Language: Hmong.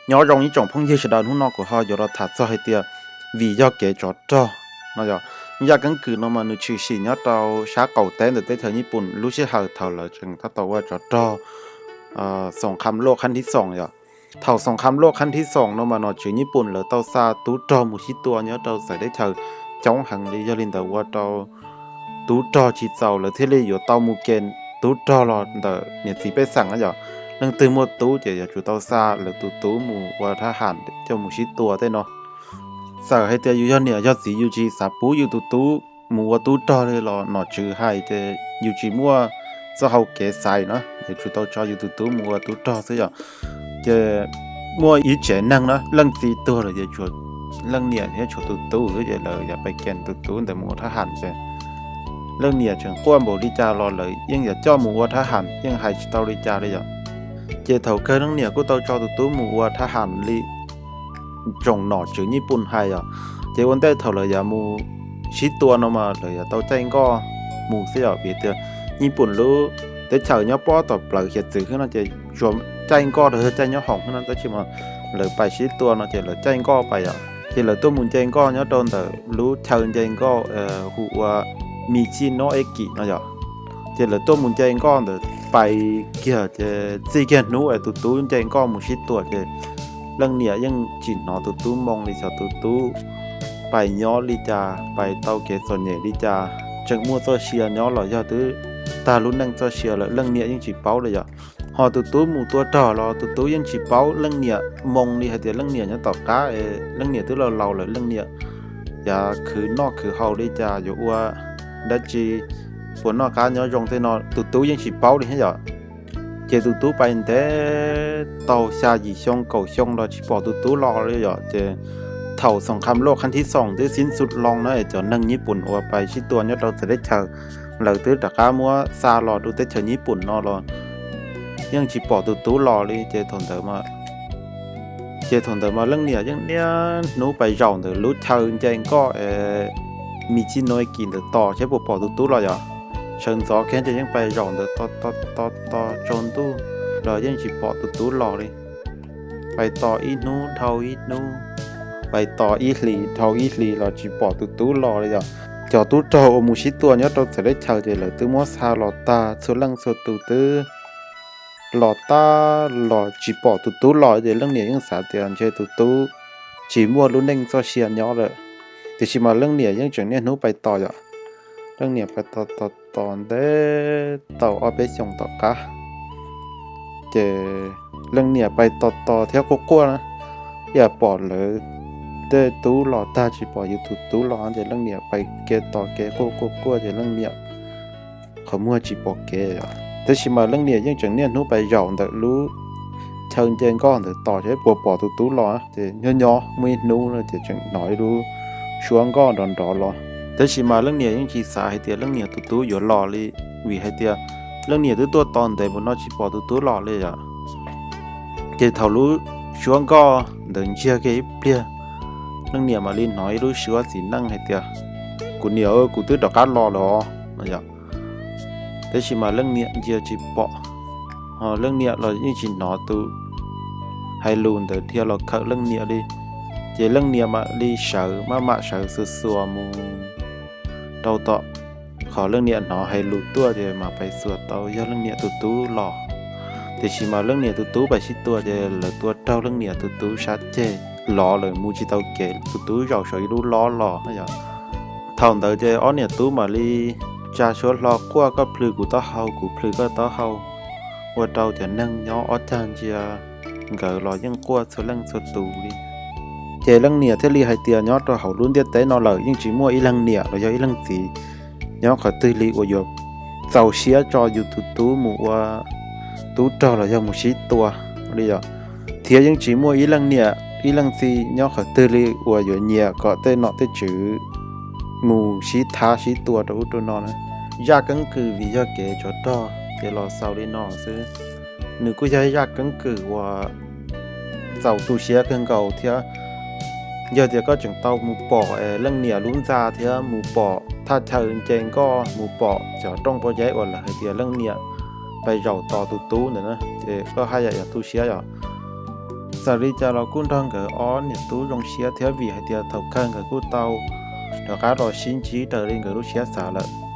Nyob zoo ib tsoom phooj ywg sawv daws, hnub no kuv ho yuav los tham txog hais tias vim yog kev tsov rog no yog zaj keeb kwm no mas nws tshwm sim nyob rau sab qaum teb ntawm teb chaws Nyij Pooj lub sij hawm thaum lawv tseem tab tom ua tsov rog xoom kham loj khab thib xoom yom. Thaum xoom kham loj khab thib xoom no mas nom tswv Nyij Pooj lawv tau xa tub rog mus sib tua nyob rau txawv teb chaws coob heev li, yog li ntawd ua rau tub rog tsis txaus, lawv thiaj li yuav tau mus ke tub rog los ntawm niam txiv pej xeem na yom. Leej twg muaj tub ces yuav tsum tau xa lawv tus tub mus ua thab ham coj mus sib tua tej no. Txawm hais tias yus yog niam yog txiv yus tsis xav pub yus tus tub mus ua tub rog li los nom tswv hais ces yus tsis muaj txoj hau kev xaiv na, yuav tsum tau tso yus tus tub mus ua tub rog xwb yom. Ces muaj ib tsev neeg na, leej txiv tuag lawm ces tshuav leej niam thiab tshuav tus tub xwb, ces lawv yuav pais ke tus tub ntawd mus ua thab ham ces leej niam tseem quaj npaum li cas los lawv yeej yuav coj mus ua thab ham, yeej hais tsis tau li cas li yom. Ces thaum kawg leej niam kuj tau tso tus tub mus ua thab ham li tsoom nom tswv Nyij Pooj hais yom. Ces ua ntej thaum lawv yuav mus sib tua no mas lawv yuav tau caij nkoj mus xwb yom, vim tias Nyij Pooj lub teb chaws nyob pob tom plawv hiav txwv xwb no ces tsuas caij nkoj rau caij nyob hoom xwb no, tab sis mas lawv pais sib tua no ces lawv caij nkoj pais yom. Ces lawv tuaj mus nce nkoj nyob rau ntawm lub chaw nce nkoj hu ua Mis Txij Nob Ej Kim no yom. Ces lawv tuaj mus nce nkoj ntawd pais kiag ces txij kiag hnub es tus tub nce nkoj mus sib tua ces leej niam yeej tsis hnov tus tub moo li, xyov tus tub pais nyob li cas, pais tau kev txom nyem li cas, tseem muaj txoj sia nyob los yog twb tag lub neej txoj sia lawm, leej niam yeej tsis paub li yom. Ho tus tub mus tua rog los tus tub yeej tsis paub leej niam moo li, hais tias leej niam nyob tom qab es leej niam twb laus laus lawm, leej niam yav khwv noj khwv haus li cas, yuav ua dab tsi, puas noj qab nyob zoo tej no tus tub yeej tsis paub li thiab yom. Ces tus tub pais ntev tau xya yim xyoo kaum xyoo los tsis pom tus tub los li yom. Ces thaum xoom kham loj khab thib xoom twb xib xub loo na, cov neeg Nyij Pooj uas pais sib tua nyob rau txawv teb chaws, lawv twb rov qab muab xa los rau teb chaws Nyij Pooj no los yeej tsis pom tus tub los li. Ces thaum ntawd mas, ces thaum ntawd mas leej niam yeej niaj hnub pais zaum ntawm lub chaw nce nkoj es Mis Txij Nob Ej Kim ntawd tos seb puas pom tus tub los yom. Sawv ntxov kiag ces yeej pais zaum ntawd tos tos tos tos tsaus ntuj los yeej tsis pom tus tub los li. Pais tos ib hnub dhau ib hnub, pais tos ib hlis dhau ib hlis los tsis pom tus tub los li yom. Cov tub rog uas mus sib tua nyob rau txawv teb chaws ces lawv twb muab xa los tag txhua leej txhua tus twb los tag los tsis pom tus tub los ces leej niam yeej xav tias ntshe tus tub tsis muaj lub neej txoj sia nyob lawm. Tiam sis mas leej niam yeej tseem niaj hnub pais tos yom. Leej niam pais tos tos tos ntev tau ob peb xyoos tom qab, ces leej niam pais tos tos thiab quaj quaj na, ib yam pom lawv tej tub los tag tsis pom yus tus tub los ces leej niam pais kev tos kev quaj quaj quaj ces leej niam qhov muag tsis pom kev yom. Tab sis mas leej niam yeej tseem niaj hnub pais zaum ntawm lub chaw nce nkoj ntawd tos seb puas pom tus tub los. Ces nyob nyob muaj ib hnub no ces tseem hnov ib lub suab nkoj nrov nrov los. Tab sis mas leej niam yeej tsis xav hais tias leej niam tus tub yuav los li, vim hais tias leej niam twb tuaj tos ntev mus no tsis pom tus tub los li yom. Ces thaum lub suab nkoj ntawd ntsiag kiag ib pliag, leej niam mam li hnov ib lub suab txiv neej hais tias, kuv niam, kuv twb rov qab los lawm os no yom. Tab sis mas leej niam ntsia tsis pom, ho leej niam los yeej tsis hnov tus hais lus ntawd dhia los khawm leej niam li. Ces leej niam mam li sawv, maj mam sawv xuas xuas mus rau tom qhov leej niam hnov hais lus tuaj ces mam pais xuas tau yog leej niam tus tub los. Tiam sis mas leej niam tus tub pais sib tua ces lawv tua raug leej niam tus tub sab ceg, lov lawm mus tsis tau kev, tus tub zaum saum ib lub lob los yom. Thaum ntawd ces ob niam tub mam li tsa suab hlo quaj, koj plhws kuv taub hau, kuv plhws koj taub hau, ua rau cov neeg nyob ob cag ntsia nkawd los yeej quaj txhua leej txhua tus li. Ces leej niam thiaj li hais tias nyob rau hauv lub ntiaj teb no lawm yeej tsis muaj ib leeg niam los yog ib leeg txiv nyob qhov twg li uas yuav txaus siab tso yus tus tub mus ua tub rog los yog mus sib tua li yom. Thiab yeej tsis muaj ib leej niam ib leej txiv nyob qhov twg li uas yuav nyiam kom tej nom tej tswv mus sib thab sib tua rau ub rau no na. Zaj keeb kwm vim yog kev tsov rog ces los xaus li no xwb. Nws kuj yog ib zaj keeb kwm uas txaus tu siab kawg nkaus thiab. Yog tias koj tseem tau mus pom leej niam lub ntxa thiab mus pom thaj chaw nce nkoj, mus pom cov rooj pob zeb uas lawv hais tias leej niam pais zaum tos tus tub ntawd na, ces koj haj yam yuav tu siab yom. Txawm li cas los kuj nrog nkawd ob niam tub zoo siab thiab, vim hais tias thaum kawg nkawd kuj tau rov qab los sib ntsib raws li nkawd lub siab xav lawm.